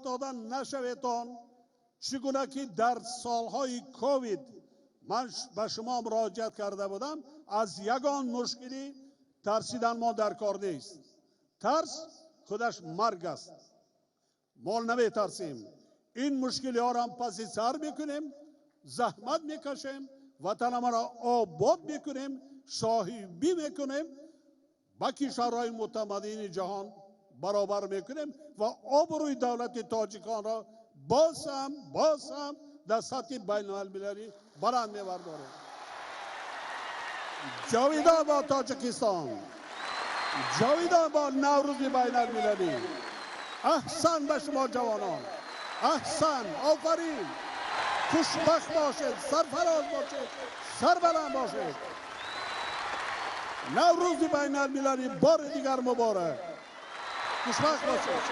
Руҳафтода нашаведон. Чӣ гуна ки дар солҳои ковид ман ба шумо муроҷиат карда будам, аз ягон мушкилӣ тарсидан мо дар кор нест. Тарс худаш марг аст. Мо наметарсем. Ин мушкилиҳоро паси сар мекунем, заҳмат мекашем, ватанамонро обод мекунем, соҳибӣ мекунем, ба кишварҳои мутамаддини ҷаҳон баробар мекунем ва обрӯи давлати тоҷиконро боз ҳам, боз ҳам дар сатҳи байналмилалӣ баланд мебардорем. Ҷовидон бод Тоҷикистон! Ҷовидон бод Наврӯзи байналмилалӣ! Аҳсан ба шумо, ҷавонон, аҳсан, офарин! Хушбахт бошед, сарфароз бошед, сарбаланд бошед. Наврӯзи байналмилалӣ бори дигар муборак! Хушбахт бошед.